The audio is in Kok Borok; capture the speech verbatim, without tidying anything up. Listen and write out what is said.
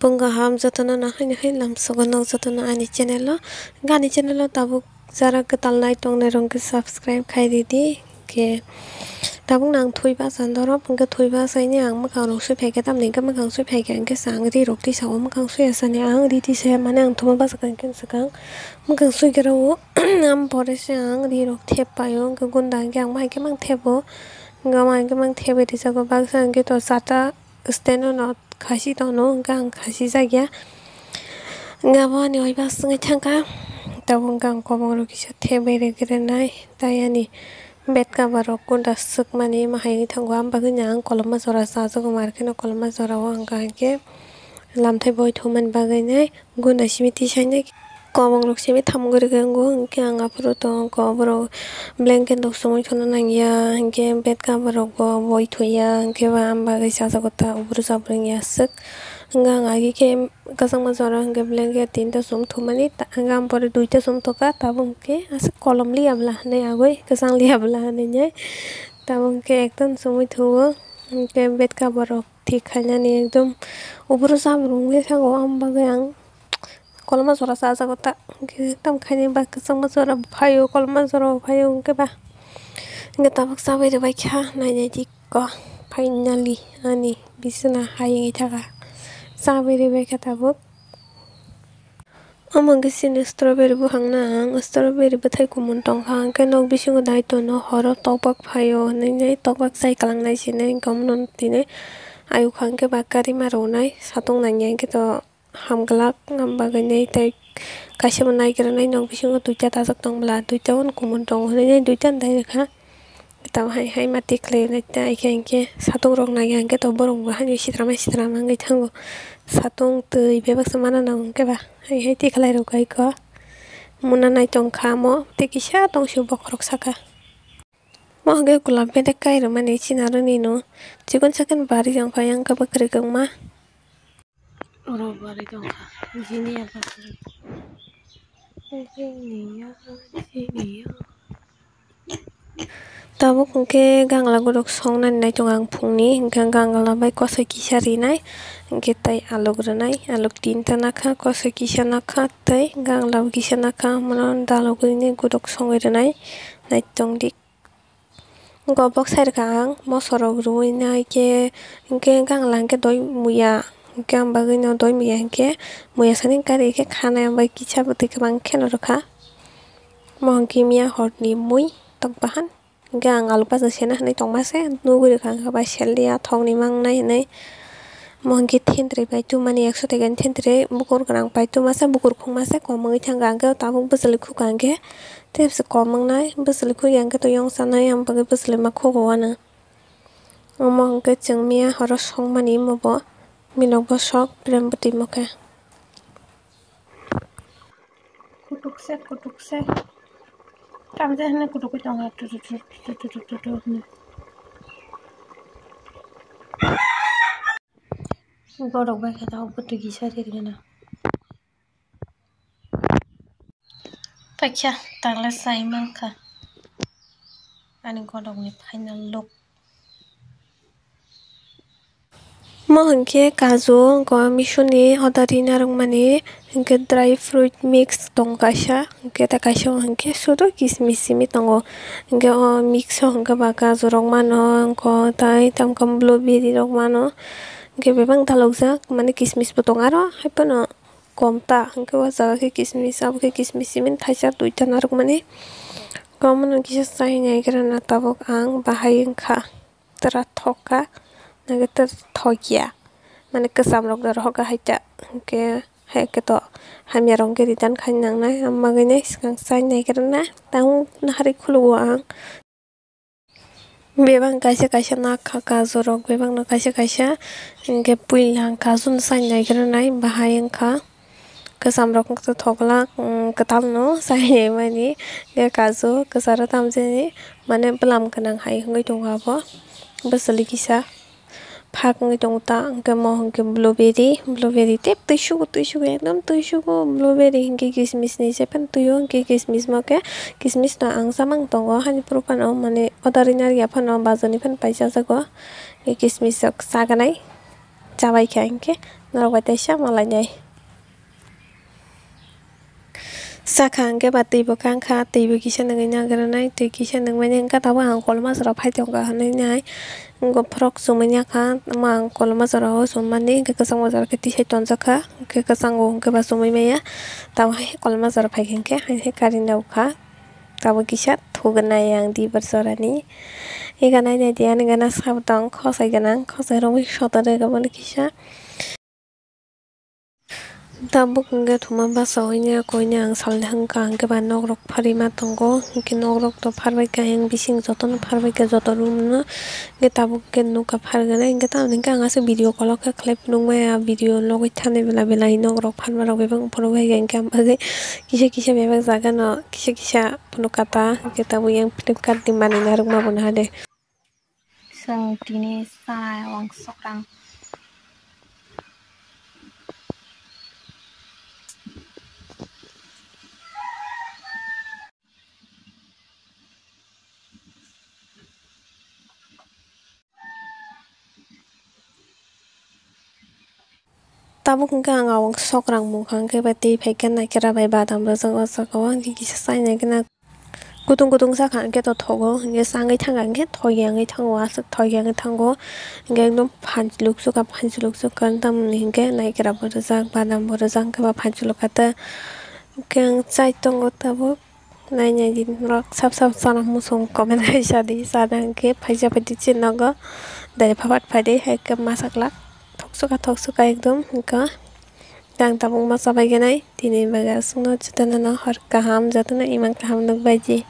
Phung kaham jotono nahai nahai lamsogo nok jotono ani channel o. Hwnkhe ani channel o tabuk jara kwtal nai tongnai rok hwnkhe subscribe khai ridi. Hwnkhe tabuk nang thwi basa dorop hwnkhe thwi basaini ang mwkhang rok sui phaikhe tamni hwnkhe mwkhang sui phaikhe hwnkhe chwng ri rok tisa o mwkhang sui asani ang ri tisa mani ang thuma basa kha hwnkhe swkang mwkhang sui kera o. Am pore se ang ri rok thep paio hwnkhe gunda hwnkhe ang bahai khe mang thebo hwnkhe ama hwnkhe mang thebwi rijago baksa hwnkhe to chata stand o no khasi tono hwnkhe ang khasi jakya. Hwnkhe abo ani oi bak swngwi thangkha. Tabuk hwnkhe ang kobong rok kisa thebwi rwgwrwnai. Tai ani bed cover rok kunda swkmani ma hai wngwi thango. Am bagwino ang koloma jora chajago, mar kheno koloma jora o ang kaham khe lamthai boi thumani bagwinai gunda simi tisainai. Kobong rok simi thamgwi rwgwi wngo, hwnkhe ang aphuru tongo borok blanket rok chumui thuna nangya, hwnkhe bed cover rok bo boi thuya, hwnkhe ba am bagwi chajago ta ubru sabru wngya aswk. Hwnkhe ang agi khe kwchangma jora hwnkhe blanket tinta chum thumani, ta-, hwnkhe ang pore duita chum thukha, tabuk hwnkhe aswk kolom liya bwla hinwi agwi kwchang liya bwla hinwi nai, tabuk hwnkhe ekdom chumui thuo, hwnkhe bed cover rok thik khainani ekdom ubru sabru wngwi thango, am bagwi ang. Koloma jora chajago ta, hwnkhe tamo khaini ba kwchangma jora bo phaio, koloma jora bo phaio, hwnkhe ba hwnkhe tabuk chabai rwbaikha, nainai di kho, finally ani bisina hai wngwi thaka, chabai rwbaikha tabuk. Omo hwnkhe chini strawberry buphang na ang, strawberry bwthai kumun tongkha, hwnkhe nok bisingo dai tono horo tokbak phaio, hwnwi tokbak chai kwlangnai sini, hwnkhe omono tini ayuk kha hwnkhe ba karima rwnai, satung nangya hwnkhe to. Hamglak, am bagwinai tei kaisa bo naigra nai nok bisingo duita dajak tong bwla, duita uan kumun tongo hinwi duita dai rwkha. Tamo hai hai ma tikhlai nai ta, ai khe hinkhe satung rok nai ya hinkhe to borok bo hani sitram sitram wngwi thango. Satung twi bebak se mana nango hinkhe ba hai hai tikhlai rok bai kho. Muna nai tong kha omo tei kisa tong sio bokhorok saka. Mo hinkhe gulab bedek kai rwmani sinaro nino chikon sakon bari jang pai ang khe bwkrwi kwbangma. Oro bari tongkha. Jini ya bakri. Jini ya, jini ya. Tabuk hwnkhe gangla guduk songnani naitongo ang phungni, hwnkhe gangla bai kosoi kisa rinai, hwnkhe tei aluk rinai, aluk tinta nakha, kosoi kisa nakha, tei gangla bo kisa nakha, mono dalogwi guduk songwi rinai, naitongdi. Gobok sai rwkha ang, moso rok rwui nai khe, hinkhe gangla hinkhe doi muya, hinkhe ang bagwino doi muya hinkhe muya sani gari khe khanai, ang bai kisa bwtwi kwbang kheno rwkha. Mohon kimya horni mui tok bahan, hinkhe ang alu bhajak sena hinwi tongma se nugwi rwkha, hinkhe bai sel ya thokni mangnai hinwi. Mo hinkhe thentrwi bai tumani ekso taka ni thentrwi bukur gwnang bai tuma se bukur khungma se kom wngwi thangkha, hinkhe tabuk bwchwlwi khukha hinkhe tei bwswk kom wngnai, bwchwlwi khukya hinkhe to yong sanai, ang bagwi bwchwlwi ma khugo uanw. Omo hinkhe chwng miya horo songmani imo bo milok bosok prem bwtwi mokhe. Kutuk se, kutuk se. Tamjani kutuk tong ha, tu, tu, tu, tu, tu, tu, tu, tu, tu, tu. Borok bai khe tabuk bwtwi kisa rirwna. Paikha, takle sai mankha. Ani godokni final look. Mo hinkhe kaju, hinkhe misuni hoda ri narwkmani, hinkhe dry fruit mix tongo kaisa, hinkhe ta kaisa o hinkhe sudu kismis simi tongo. Hinkhe o mix o hinkhe ba kaju rok mano, hinkhe tai tamokhe blueberry rok mano, hinkhe bebak dalokjak mane kismis bo tongo aro haiphano kom ta, hinkhe o jaga khe kismis, abo khe kismis simi thaisa duita narwkmani. Omono kisa chai naigrana tabuk ang bahai wngkha. Tara thok kha, naiga tara thok ya. Mane kwcham rok da rohor kha hai ta. Hinkhe, hai khe to hamya rok wngkhe return khai nangnai. Ang bagwi nai swkang chai naigrana. Tamo nahari khulugo ang. Bebak kaisa kaisa nakha kaju rok, bebak no kaisa kaisa. Hinkhe puila ang kaju no chai naigrana bahai wngkha. Kwcham rok wngkha thoglak, mm, kwtal no chai mani. Khe kaju kwcharo tamjani, mane bwlam gwnang hai wngwi tongo abo. Bwswli kisa phak wngwi tongo ta, hwnkhe mo hwnkhe blueberry, blueberry tei twi sugo, twi sugo, ekdom twi sugo. Blueberry hwnkhe kismis ni jephano twi o, hwnkhe kismis mo khe, kismis no ang chamang tongo, hani phuru phano, mane order rinai ya phano, bazar ni phano pai chajago. Hwnkhe kismis rok chaganai, chabai kha hwnkhe. Norok bai teisa malainai. Sakha hwnkhe ba twi bo kangkha, twi bo kisa nungwi nagranai, twi kisa nungmani hwnkhe tabuk ang kolma jora phai tongkha hwnwi nai. Bophorok chumui yakha, omo ang kolma jora o chummani hwnkhe kwchangma jora khe tisai tonjakha, hwnkhe kwchango hwnkhe ba chumui maya. Tabuk hai kolma jora phaikha hwnkhe hai hai karwi nukha. Tabuk kisa thugnai ang dibar jorani. Ega nainai di ani gana sabo tong khosai gwnang, khosai romwi sotorwi obono kisa. Tabuk hwnkhe thuma basa hwnwi koini ang salni hwnkha hwnkhe ba nokrok pharwi ma tongo, hwnkhe nokrok to pharbaikha ayang bising jotono pharbaikha joto room no, hwnkhe tabuk khe nukha phargwnai, hwnkhe tamoni hwnkhe ang aswk video kolok khe khlai phunukmaya, video logwi thani belai belai nokrok pharmarok bebak phunukbaikha, hwnkhe ang bagwi kisa kisa bebak jagano kisa kisa phunukha ta, hwnkhe tabuk yang Flipkart ni manwi narwkma bo naha de. Chwng tini chana wangsokrang. Tabuk hwnkhe ang wangsokrang mungkha hwnkhe bai twi phaikhe naikra bai badam rwjak o jaga o, hwnkhe kisa chaina gana kutung kutung sakha hwnkhe to thogo, hwnkhe changwi thangkha hwnkhe thokya wngwi thango, aswk thokya wngwi thango, hwnkhe ekdom phanchiluk chukha, phanchiluk chukha tamoni hwnkhe naikra bo rwjak, badam bo rwjak, hwnkhe ba phanchiluk kha ta, hwnkhe ang chai tongo tabuk. Nainai di norok sab sab chana muchung comment khai sadi, chana hwnkhe phaisa phaidi chini nogo, dai phapat phaidi hai khe masaklak, thoksuka thoksuka ekdom hwnkha. Ang tabuk ma chabai gwnai, tini bagwi aswkno jotono hor kaham, jotono imang kaham nukbaidi.